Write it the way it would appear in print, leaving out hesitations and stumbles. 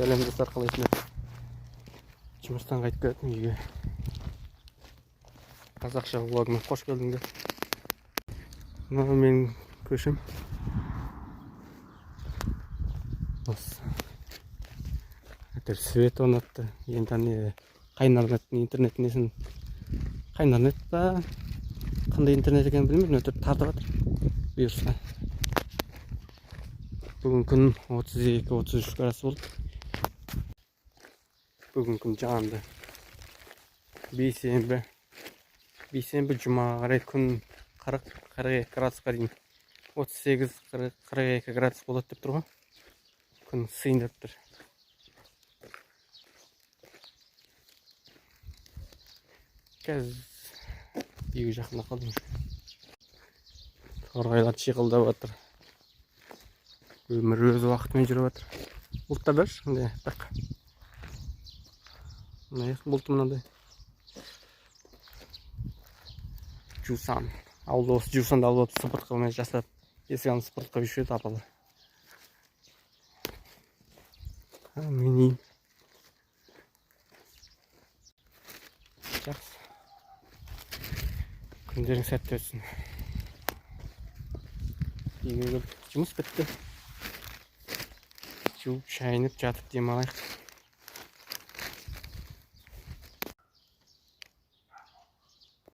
Сәлем, достар, қалайсыңдар? Жұмыстан қайтып келдім үйге. Қазақша влогыма қош келдіңдер. Мынау менің көшем. Осы. Әйтеуір свет орнатты. Енді не Қайнарнеттің интернет несін, Қайнарнет па, қандай интернет екенін білмеймін, әйтеуір тартып жатыр бұйырса. Бүгін күн 32-33 градус болды. Бүгін күн жанды. Бейсенбі. Бейсенбі, жұмаға қарай күн 40-42 градусқа дейін, 38-42 градус болады деп тұр ғой. Күн ысиын деп тұр. Қазір үйге жақындап қалдым. Торғайлар шиқылдап жатыр. Өмір өз уақытымен жүріп жатыр. Бұлттар да мындай аппақ. Мына бұлт мынандай. Жусан. Ауылда осы жусанды алып алып, сыпыртқымен жасап, есік алдын сыпыртқы қойып еді апалар. Менің үйім. Жақсы. Күндерің сәтті өтсін. Үйге келіп, жұмыс бітті. Жуып, шайынып, жатып демалайық.